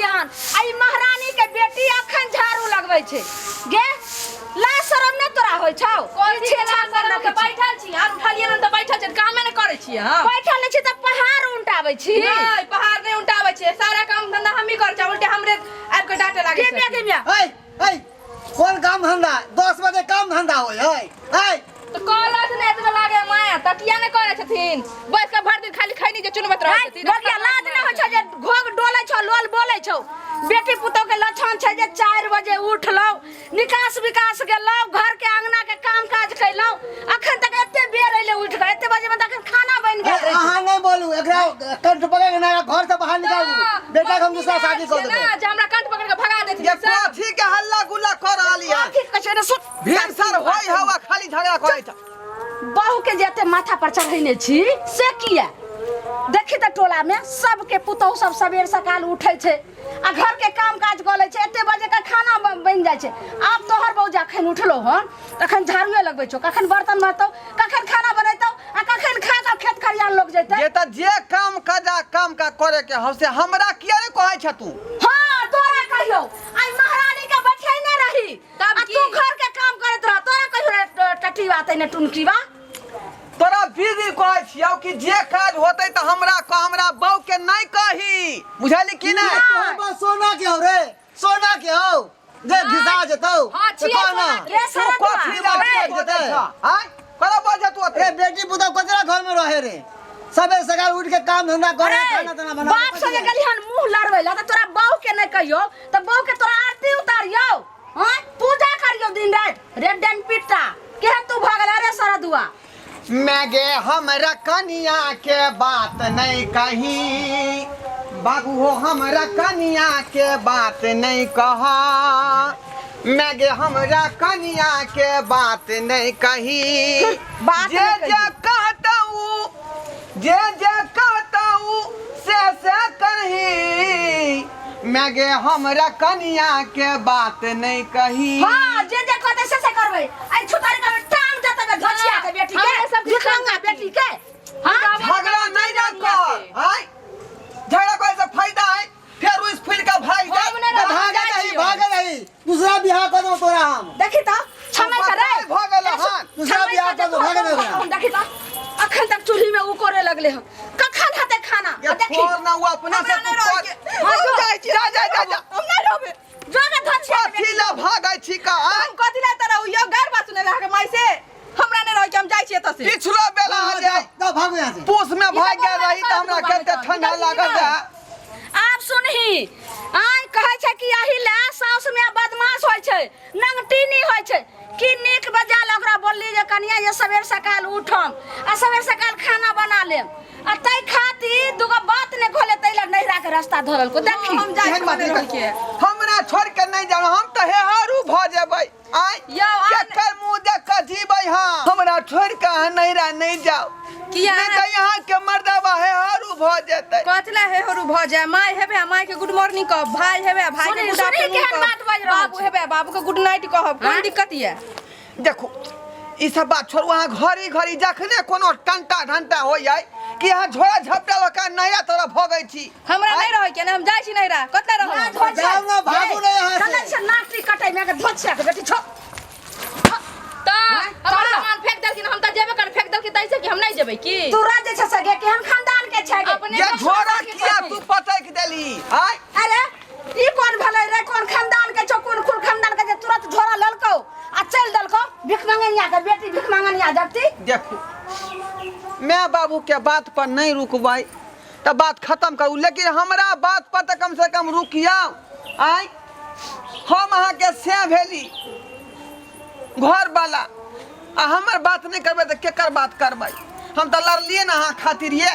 खरियान आ ई महारानी के बेटी अखन झाड़ू लगबै छै गे लाज शरम नहि तोरा होइ छौ कोन ई छेछा कर के रखै छी। बैठल छी आर उठलियै हन तऽ बैठल छी कामे नहि करै छियै हम बैठल नहि छी तऽ पहाड़ उल्टाबै छी नहि पहाड़ नहि उल्टाबै छियै सारा काम धंधा हमही करै छियै उल्टे हमरे आबि कऽ डांटे लागै गे म्या गे म्या ऐ ऐ कोन काम धंधा 10 बजे काम धंधा होय है ऐ तऽ कहलक ने एतबे लागे माया तऽ किया नहि करै छथिन बैस कऽ भरि दिन खाली खैनी जे चुनबैत रहै छथिन बगिया लाज नहि होइ छौ जे घोघ डोलै छौ लोल बोलै छौ बेटी पुतोह के लक्षण छै जे 4 बजे उठलौ निकास विकास गेलौ घर के अंगना के काम काज कैलौ अखन तक एते बेर अइले उठ के एते बजे में तऽ अखन खाना बनि गेल रहै छै। अहाँ नहीं बोलू एकरा कंठ पकड़ के ना घर से बाहर निकाल दू बेटा के हम दूसरा शादी कर देबै ना जे हमरा कंठ पकड़ के भगा देथिन ये कथी के हल्ला गुल्ला कर रहली है कथी कहै छै रे सुन भिनसर होय हवा खाली झगड़ा करै छ बहू के जे एते माथा पर चढ़ेने छी से किया देखी तऽ टोला में सबके पुतोहु सब सवेर सकाल उठै छै आ घर के काम काज कऽ लै छै एते बजे के खाना बनि जाइ छै आब तोहर बहू जखन उठलो हन तखन झाड़ुए लगबै छौ कखन बर्तन मारतौ कखन खाना बनेतौ आ कखन खा कऽ खेत खरियान लोग जेतै ये त जे काम काजा काम का करे के हौ से हमरा किया ने कहै छ तू हाँ तोरा कहियो आई महारानी के बैठेने रही तब आ की? तू घर के काम करैत रह तोरा कहियो रे टटीवा तैने टुनकीवा तोरा दीदी कहै छियौ कि जे काज होतै तऽ हमरा कह हमरा बहू के नहीं कही बुझली कि नहीं तोहर बस सोना के हो रे सोना के हो जे घिसा जेतौ हाँ, तऽ छियै कह ना सोना के। रे तू सरदुआ कथी ला रे, बजै छ आँय करा बजै तू ए अते बेटी पुतहु कचरा घर में रहे रे सबे सकाल उठ के काम धंधा करे अरे, खाना ताना बना बाप संगे गेली हन मुंह लड़बै ला तऽ तोरा बहू के नहीं कहियो तऽ बहू के तोरा आरती उतारियो हाँ पूजा करियो दिन रात रे डन पिट्टा केहन तू भऽ गेल अरे सरदुआ मैं गे हमरा कनिया के बात नहीं कही बाबू हो हमरा कनिया के बात नहीं कहा मैं गे हमरा कनिया के बात नहीं कही बात जे नहीं कही। जे कहता जे जे कहता से से करही मैं गे हमरा कनिया के बात नहीं कही हाँ जे जे कहते से से करबै आई छुतारी के टांग देते बे धचिया के बेटी के हमरे सब भिखमंगा बेटी के हाँ झगड़ा नहीं ना कर आय झगड़ा करे से फायदा है फिर उस फूल का भाग जा हम नहि रहब, हम भागे जाइ नहीं छियौ। भागे नहीं दूसरा बियाह कर दो तोरा हम देखी तो छमै कर रे भऽ गेल हन दूसरा बियाह कर दो भागे नहीं हम देखी तो अखन तक चूल्ही में उ करे लगले हन कखन हेतै खाना ये आ देखी छोड़ ना वो अपना से हमरा तू नहि रहै कर के। हाँ, हम जो। जाइ छियै। जा जा जा जा हम नहि रहबै जो गे धचिया के कथी ला भागै छी का आय हम कथी ला तरह यो गार बात सुने रहा के माई से हमरा नहि रहै के हम जाइ छियै एतऽ से पिछलो बेला हाँ, जे जाओ जाओ भागो यहाँ से पूस में भाग ई गेल तऽ रही तऽ हमरा बोलबे कते करत ठंडा निकल लागल निकल। रहे आब सुनही आय कहै छै कि एही ला साउस में बदमाश होइ छै नंगटीनी होइ छै कि नीक बजाल ओकरा बोलली जे कनिया जे सवेर सकाल उठम आ सवेर सकाल खाना बना लेम आ तै खातिर दूगो बात नहि खोले तै ला नैहरा के रास्ता धरल को देखी हम जाइ एहन छियै बात नहि नहि रहै के कर। हमरा छोड़ के नहीं जाना हम तऽ हेहारू भऽ जेबै आय यौ, आ केकर मुंह देख के जीबै हम हमरा छोड़ के अहाँ नैहरा नहीं जाओ किया? नहीं तऽ यहाँ के मर्दबा हेहारू भऽ जेतै कथी ला हे हरू भऽ जाय माय हेबे आ माय के गुड मॉर्निंग कहब भाई हेबे आ भाई के सुनी- गुड सुनी आफ्टरनून केहन कहब बात बाजि रहल बाबू छै। हेबे आ बाबू के गुड नाइट कहब कोन हाँ? दिक्कत ये देखो ई सब बात छोड़ू अहाँ घड़ी घड़ी जखने कोनो टंटा ढंटा होइ है कि अहाँ झोरा झपटा लऽ कऽ नैहरा तरफ भगै छी हमरा नहि रहै के ने हम जाइ छी नैहरा कतऽ रहब जाओ ना, भागू ना यहाँ से। चलै छै नाक कटै में के धोछिया के बेटी छो तऽ हमर सामान फेंक देलखिन हम तऽ जेबे कर फेंक देलखिन तैसे कि हम नहि जेबै की तू राज छै सगे केहन खानदान के छै गे? अपने ये झोरा किया तू पटक देली आय अरे ई कोन भलै रे कोन खानदान के छौ कोन कुल खानदान के जे तुरंत झोरा ललकौ आ चल देलकौ भिख मंगनिया के बेटी भिख मंगनिया जबती देखू मैं बाबू के बात पर नहीं रुकबै तऽ बात खत्म करू लेकिन हमरा बात पर तऽ कम से कम रुकियौ आय हम अहाँके से भेली घरवाला आ हमर बात नहि करबै तऽ केकर बात करबै हम तऽ लड़लियै ने अहाँ खातिर ये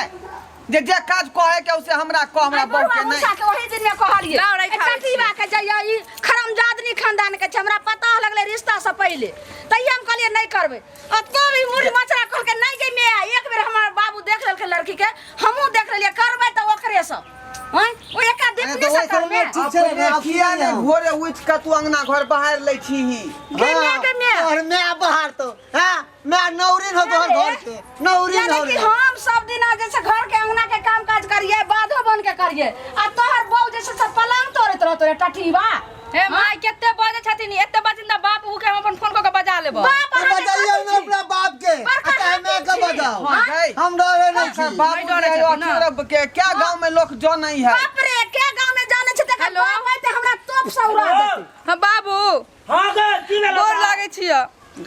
जे जे काज कहै के से हमरा कह हमरा आई बहू बुढ़वा के नहि मूसा के ओही दिन में कहलिए लाउ राखि आबै छी। कटिबा के जइया ई खरमजादनी खानदान के छै हमरा पता लगलै रिश्ता से पहिले तैयो हम कहलिए नहीं करबै आ तो भी मुड़ी मचरा कहल के नहीं गई मैं एक बेर हमर बाबू देख लेलकै लड़की के हमहूँ देख लेलिए करबै तऽ ओकरे से हैं ओ एका अरे देखने तऽ से ओहि करबै समय ठीक छै अपने ने, आब किया सुनिये ने हम। भोरे उठि कऽ तू अंगना घर बाहर लै छीही गे मैं गे मैं तोहर मैं बाहर तो हाँ मैं नौरीन हो तोहर घर के नौरीन यानी हो कि रे हम सब दिन जैसे घर के अंगना के काम काज करिए बाधो बन के करिए आ तोहर बहू जे छै से पलंग तोड़ैत रहतो रे टटीबा। हे माय, कते बजै छथिन? एते बजिन त बाप के हम अपन फोन क के बजा लेब। बाप तो अहाँके बजाइए कथी हम अपना बाप के, बड़का आ चाहे मैं के हाकिम छी। बजाओ, हाँ, गई। हम डरे नहीं छी। बाबू नहीं डरे छथिन ना। के क्या गांव में लोग जो नहीं है। बाप रे, के गांव में जाने छै तकर हेलो? बाप आइते हमरा तोप से उड़ा देतै। हाँ बाबू। हाँ गे, की भेला? गोर लागै छियै।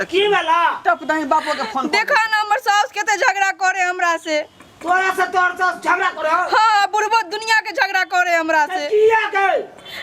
की भेला? टप दही बापो के फोन। देखा ना, हमर साउस कते झगड़ा करे हमरा से। तोरा से तोहर सास झगड़ा करे हो? हाँ, बुढ़बो दुनिया के झगड़ा करे हमरा से। किया गे?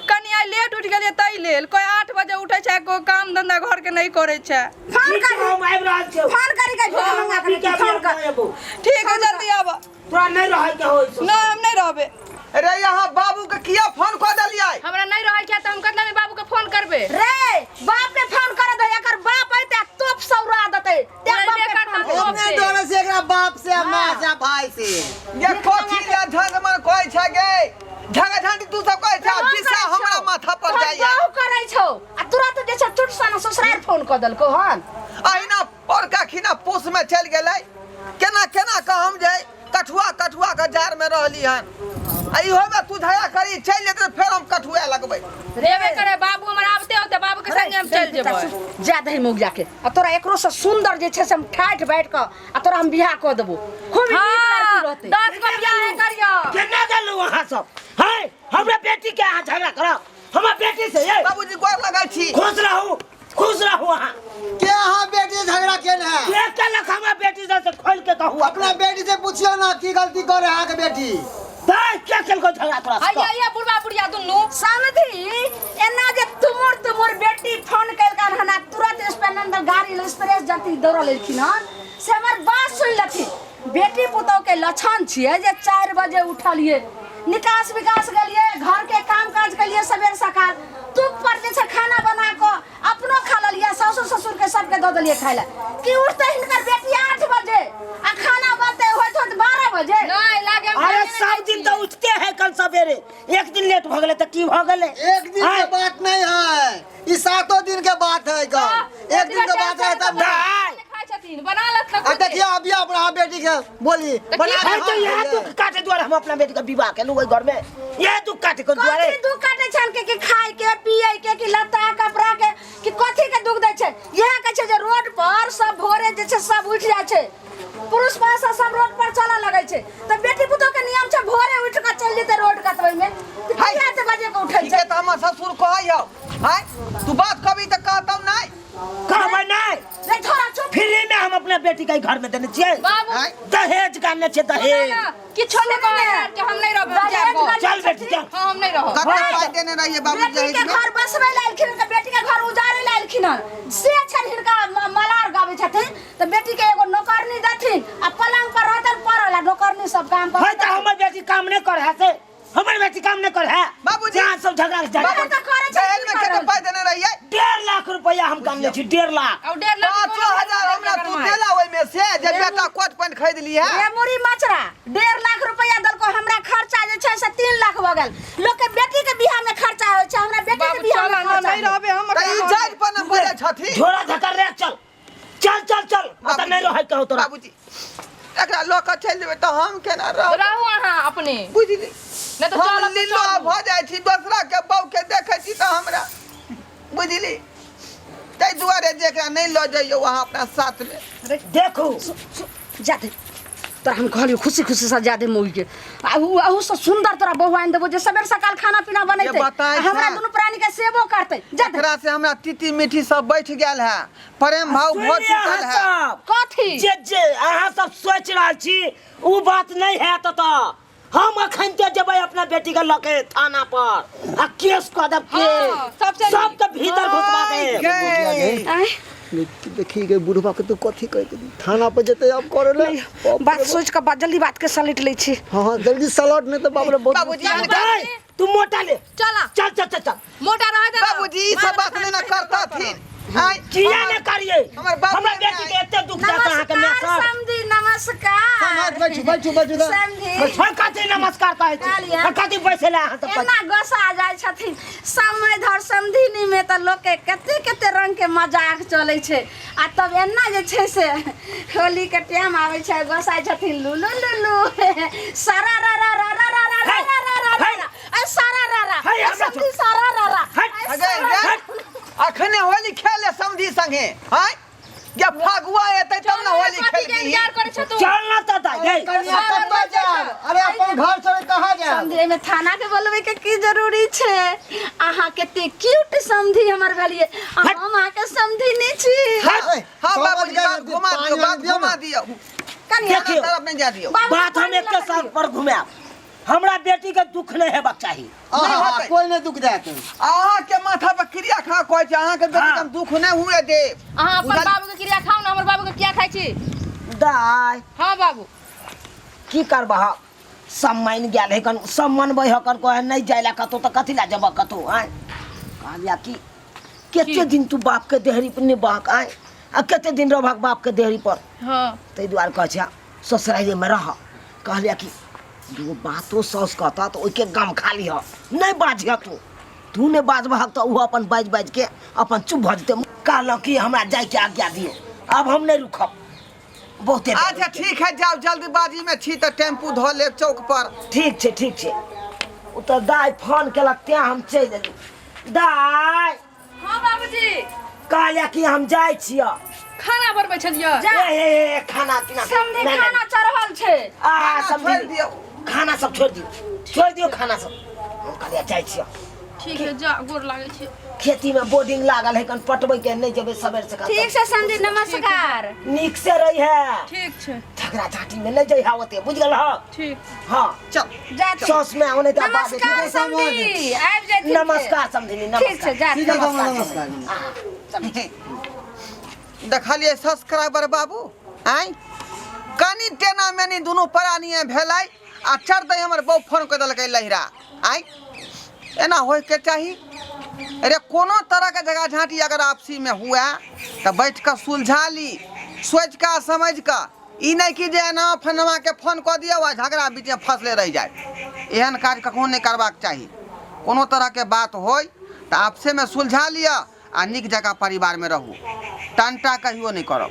कनि आइ लेट उठि गेलियै ताहि लेल। कोइ 8 बजे उठै छै, कोइ काम धंधा घर के नहि करै छै। फोन ठीक कर, छै, हम आबि रहल छियौ। फोन करी के झूठ मंगा के ठीक है, फोन कर। अभी अयबौ। ठीक है, जल्दी आब। तोरा नहीं रहै के होई सो। नहि, हम नहि रहबै। अरे यहाँ बाबू के किया फोन कऽ देलियै? हमरा नहि रहै के त हम कतला में बाबू के फोन करबै? रे, बाप के फोन कर दे, एकर बाप आइते तोप से उड़ा देतै। ते उड़ेबे बाप के करतै। फोन कर। हम नहीं डरे से एकरा बाप से, माँ से, भाई से। ये कथी ले झंग मन कहै छै गे? झंग झंडी तू सब कहै छै, हम विषा करै छौ। हमरा माथा पर तोहर जाइया। बहू करै छौ आ तुरंत जे छै चुट सन ससुरार फोन कऽ देलकौ हन। अहिना पड़का खिना पूस में चलि गेलै, केना केना कऽ हम जे कठुआ कठुआ के जार में रहली हन। आ इहो में तू झगड़ा करी, चलि जेतै तऽ फेर हम कठुआ लगबै। रेबे करे बाबू, हमर आबते होते बाबू के संगे हम चलि जेबै। जा दही मौग जाके आ तोरा एकरो से सुंदर जे छै से हम ठाठ बैठ कऽ आ तोरा हम बियाह कऽ देबो, खूब नीक लड़की हाँ, रहतै। 10 गो बियाह करियो। केना गेलहुँ अहाँ सब है? हमरा बेटी के अहाँ झगड़ा करब हमरा बेटी से? ये बाबूजी, गोर लगै छी। खुश रहू, खुश रहू अहाँ। के अहाँ बेटी से झगड़ा केने है? के केलक हमरा बेटी से? से खोल के कहू। अपना बेटी से पूछियो ना, की गलती करे अहाँ के बेटी? दाइ, के केलको झगड़ा तोरा से? आइया आइया बुढ़बा बुढ़िया दुनू। समधी, एना जे तुमर तुमर बेटी फोन केलकन हन आ तुरंत स्पेंडर गाड़ी एक्सप्रेस जति दौड़ल एलखिन हन से हमर बात सुनि लेथिन। बेटी पुतोह के लक्षण छियै जे 4 बजे उठलियै, निकास विकास गेलियै, घर के काम काज केलियै, सवेर सकाल तुक पर जे छै खाना बना कऽ अपनो खा लेलियै, सासु ससुर के सबके दऽ देलियै खाय लए। कि उठतै हिनकर बेटी 8 बजे आ खाना बनतै होइत होइत 12 बजे? नहि लागे हम अरे खाइए नहि सब खाइ दिन छियै। तऽ उठते है कल सवेरे, एक दिन लेट भऽ गेलै तऽ की भऽ गेलै? एक दिन के आँय? बात नहीं है, ई सातों दिन के बात है गो। एक दिन के बात है तब ना। दाइ, खाइ छथिन बना लत आ देखियो, अभी अपना बेटी के बोली बना के है तऽ हम इएह खइयै। दुख काटे दुआरे हम अपना बेटी के विवाह केलहुँ ओहि घर में, इएह दुख काटे के दुआरे। कथी दुख काटे छन के? कि खाय के, पिए के, कि लत्ता कपड़ा के, कि कथी के दुख दै छै? इएह कहै छै जे रोड पर सब भोरे जे छै सब उठि जाइ छै, पुरुष पासा सब रोड पर चलऽ लगै छै, तऽ बेटी पुतोह के नियम छै भोरे उठि कऽ चलि जेतै रोड कतबै में। तऽ हाय। किया एते बजे के उठै ठीके छै? तऽ हमर ससुर कहै हौ। आँय, तू बात कभी तऽ कहतौ नहि। कहबै नहि। रे छोरा, चुप। फ्री में हम अपना बेटी के घर में देने छियै। बाबू। आँय? दहेज काने छै, सुनू दहेज। ने, किछो नहि कहै हमरा आरके, हम नहि रहबै, हम दहेज जायब। वाली चल बेटी, चल। हाँ, हम नहि रहब। कते पाइ देने रहियै बाबू बेटी दहेज के में? घर बसबै लए एलखिन तऽ बेटी के घर उजाड़ै लए एलखिन हन से छनि हिनका। मलार गाबै छथिन तऽ बेटी के एगो नौकरनी देथिन आ पलंग पर रहतन पड़ल आ नौकरनी सब काम है कर। तऽ हमर बेटी काम नहि करे है से, हमर बेटी काम नहि करे है। बाबूजी। जहाँ सब झगड़ा के झगड़ा। बाबू तऽ करै छै। दहेज में कते पाइ देने रहियै? 1.5 लाख रुपया हम कामने छी, 1.5 लाख। और 1.5 लाख 5,000 हमरा तू देला ओहिमे से जे बेटा कोट पैंट खरीद ली है? रे मुड़ी मचरा, 1.5 लाख रुपया देलको, हमरा खर्चा जे छै से 3 लाख भऽ गेल। लोक के बेटी के बियाह में खर्चा होइ छै, हमरा बेटी के बाबू बियाह चल में ना, खर्चा नहीं होइ। रहबे हम। तऽ ई जाति पर न बजै छथिन। झोरा धकर रे, चल चल चल चल, अतऽ नहि रहै कहू तोरा। बाबूजी, एकरा लऽ कऽ चलि जेबै तऽ हम केना रहब? रहू अहाँ अपने। बुझली? नहि तऽ हम चलब तऽ लीलो चलू। भऽ जाइ छी, दोसरा के बहू के देखै छी तऽ हमरा बुझली, ताहि दुआरे जे एकरा नहि लऽ जइयौ अहाँ अपना साथमे। देखू। जा दे, तोरा हम कहलियौ खुशी खुशी से जा दे मौगी के, आ उ अहू से सुंदर तोरा बहू आनि देबो जे सबेर सकाल खाना पीना बनेतै ये बताइ आ हमरा छा। दुनू प्राणी के सेवो करतै। जा दे। एकरा से हमरा तीती मीठी सब बैठ गेल है, प्रेम भाव सुनि भऽ लिअ चुकल अहाँ है। सब। कथी? जे जे अहाँ सब सोचि रहल छी उ बात नहि हैत। तऽ हम अखन ते जेबै अपना बेटी के लऽ के थाना पर आ केस कऽ देब केस। हाँ, सबसे नीक। सबके भीतर घुसवा देब। गै। आँय, देखी गे बुढ़वा के, तू कथी कह देली? थाना पर जेतै आब करे ले। बात सोच कऽ बात जल्दी बात के सलट लै छी। हाँ हाँ, जल्दी सलट, नहीं तो बाप रे बहुत। बाबूजी दाइ, तू मोटा ले। चला। चल चल चल चल। मोटा रह दे ना। बाबूजी, ई सब बात नहि ने करतथिन। आँय, किया ने करिए? हमर बाबू हमरा ने बेटी के एते दुख जाता अहाँ के नमस्कार माय सब। समधी, नमस्कार। समाज, बैठू बैठू बैठू तऽ। समधी। हँ, कथी नमस्कार कहै छी? कहलियै। हँ, कथी बैसे ले अहाँ सब? एना गोसा जाइ छथिन? समय धर समधिनी में तऽ लोक के कते कते रंग के मजाक चलै छै आ तब एना जे छै से होली के टाइम आबै छै, गोसाइ छथिन लुलु लुलु सारा रा रा रा रा रा रा रा। ऐ सारा रारा है, ऐ हमरा समधी सारा रारा हट, ऐ अगे सारा गे अखने होली खेले समधी संगे आय जब फगुआ एतै तब ने होली कथी के खेलबी इंतजार करै छ तू चल ना तऽ दाइ गई कनिया कतऽ जायब अरे अपन घर छोड़ कहाँ जायब समधी एहिमे थाना के बोलबै के की जरूरी छै अहाँ कते क्यूट समधी हमर भेलियै आ हम अहाँके समधी नहि छी अरे, हाँ समझ बाबूजी गए, बात घुमा पानी दियौ वानी बात दियौ घुमा ना। दियौ कनिया देखियौ। तरफ नहीं जा दियौ बाबू बात हम पानी एक लगा साल दियौ। पर घुमायब हमरा बेटी के दुख नहीं हेबाक चाही आहा, नहीं होतै। कोई नहीं दुख देत अहाँ के माथा पर क्रिया खा कहै छै अहाँ के बेटी के हम दुख नहीं हुए देब अहाँ अपन बुझल- बाबू के क्रिया खाउ ने हमर बाबू के किया खाइ छी दाइ हाँ बाबू की करबह सब मानि गेल है कन सब मनबै हकन कहे नहीं जाय ला कतौ तऽ कथी ला जेबह कतौ आँय कहलिया कि कते दिन तू बाप के देहरी पर निबाहक आँय आ कते दिन रहबहक बाप के देहरी पर हाँ ताहि दुआरे कहै छै ससुरारिमे रह कहलिया कि दूगो बातो साउस कहता तऽ ओहिके गम खा लिह नहि बाजिह तू तू नहि बाजबहक तऽ ओहो अपन बाजि बाजिके अपन चुप भऽ जेतै कहलहुँ कि हमरा जायके आज्ञा दियौ आब हम नहि रुकब बहुते बेर अच्छा ठीक है जाओ जल्दबाजी में छी तऽ टेम्पू धो लेब चौक पर ठीक छै ठीक छै ओ तऽ दाइ फोन केलक तेँ हम चलि एली दाइ हाँ बाबूजी कहलिया कि हम जाइ छियै खाना बनबै छलियै जा। ए, ए, ए, खाना पीना समधी नहि, नहि, खाना चढ़ल छै आ खाना समधी छोड़ि दियौ। खाना सब छोड़ि दियौ छोड़ि दियौ खाना सब हम कहलियै जाइ छियै ठीक है जा गोर लागै छी खेती में बोर्डिंग लागल है कन पटबै के नहीं जेबै सबेर सकाल ठीक छै समधी नमस्कार नीक से रही है ठीक छै झगड़ा झांटी में नहीं जइहा ओते बुझ गेल हँ ठीक हाँ चल जा छी। साउस में ओने तऽ बाप नमस्कार समधी आबि जाइत नमस्कार समधिनी ठीक छै नमस्कार जा सीधा नमस्कार नमस्कार देखलियै सब्सक्राइबर बाबू आँय कनि टेना मेनी दुनू प्राणीए भेलै आ चढ़ दै हमर बहू फोन कऽ देलकै लहिरा आँय एना होइके चाही अरे कोनो तरहके झगड़ा झाँटी अगर आपसीमे हुए तऽ बैठ कऽ सुलझा ली सोचि कऽ समझि कऽ ई नहि कि जे एना फनवाके फोन कऽ दियौ आ झगड़ा बीचमे फँसले रहि जाय एहन काज कखनो नहि करबाक चाही कोनो तरहके बात होय तऽ आपसेमे सुलझा लिअ आ नीक जकाँ परिवारमे रहू टंटा कहियो नहि करब।